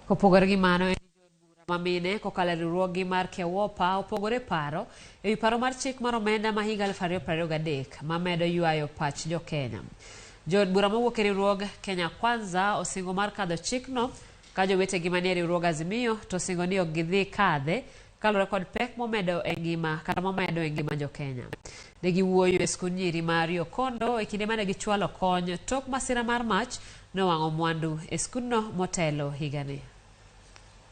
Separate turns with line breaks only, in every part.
Kopogore gi mano, en ni jood bura ma mine kokalo e riwruoggi mar KEWOPA opogore paro ewi paro mar chik mar omenda ma higa 2023 mamedo ywayo pach jo-Kenya. Jood bura mowuok e riwruog Kenya Kwanza osingo mar kadho chikno ka jowetegi manie riwruog Azimio to osingo ni ok gidhi kadhe kaluwore kod pek momedo e ngima kata momedo e ngima jo-Kenya. Ne giwuoyo e skund nyiri ma Riokondo e kinde mane gichwalo kony tok masira mar mach nowang'o mwandu e skundno motelo higani.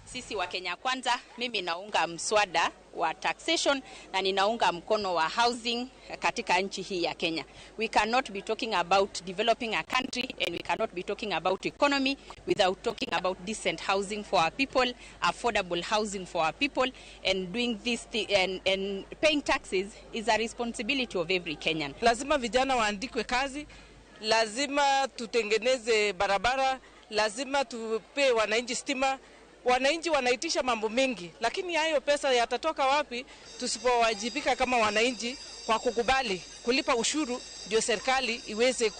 Sisi wa Kenya Kwanza, mimi naunga mswada wa taxation na ninaunga mkono wa housing katika nchi hii ya Kenya. We cannot be talking about developing a country and we cannot be talking about economy without talking about decent housing for our people, affordable housing for our people, and doing this and paying taxes is a responsibility of every Kenyan.
Lazima vijana waandikwe kazi, lazima tutengeneze barabara, lazima tupe wananchi stima. Wananchi wanaitisha mambo mengi, lakini hayo pesa yatatoka wapi tusipowajibika kama wananchi kwa kukubali kulipa ushuru ndio serikali iweze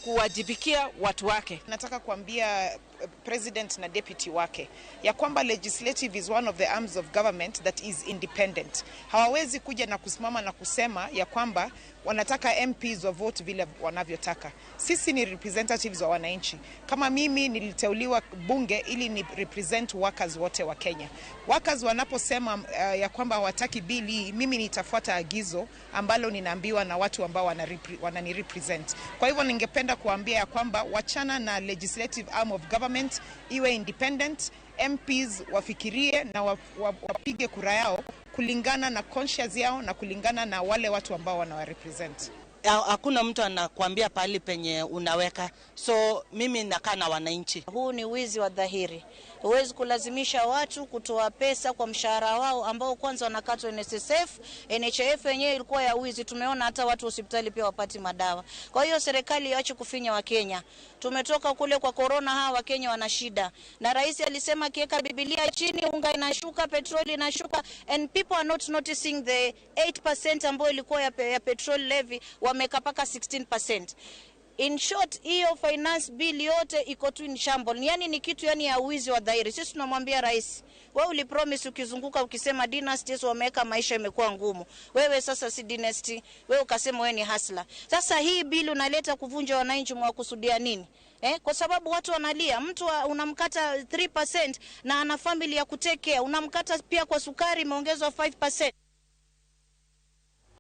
kuwajibikia watu wake.
Nataka kuambia president na deputy wake ya kwamba legislative is one of the arms of government that is independent. Hawawezi kuja na kusimama na kusema ya kwamba wanataka MPs wa vote vile wanavyotaka. Sisi ni representatives wa wananchi. Kama mimi niliteuliwa bunge ili ni represent workers wote wa Kenya. Workers wanaposema ya kwamba hawataki bill hii, mimi nitafuata agizo ambalo ninaambiwa na watu ambao wanani represent. Kwa hivyo ningependa kuambia ya kwamba wachana na legislative arm of government, iwe independent. MPs wafikirie na wapige kura yao kulingana na conscience yao na kulingana na wale watu ambao wanawarepresent.
Hakuna mtu anakuambia pahali penye unaweka, so mimi nakaa na wananchi.
Huu ni wizi wa dhahiri. Huwezi kulazimisha watu kutoa pesa kwa mshahara wao ambao kwanza wanakatwa NSSF. NHIF yenyewe ilikuwa ya wizi, tumeona hata watu hospitali pia wapati madawa. Kwa hiyo serikali iache kufinya Wakenya. Tumetoka kule kwa corona, hawa Wakenya wana shida, na rais alisema akiweka Biblia chini, unga inashuka, petroli inashuka, and people are not noticing the 8% ambayo ilikuwa ya petrol levy wameweka mpaka 16%. In short, hiyo finance bill yote iko tu in shambles. Yani ni kitu yani ya wizi wa dhahiri. Sisi tunamwambia rais, wewe ulipromise ukizunguka ukisema dynasties wameweka maisha imekuwa ngumu. Wewe sasa si dynasty, wewe ukasema wewe ni hustler. Sasa hii bill unaleta kuvunja wananchi, mwakusudia nini? Kwa sababu watu wanalia, mtu unamkata 3% na ana family ya kutekea, unamkata pia kwa sukari imeongezwa 5%.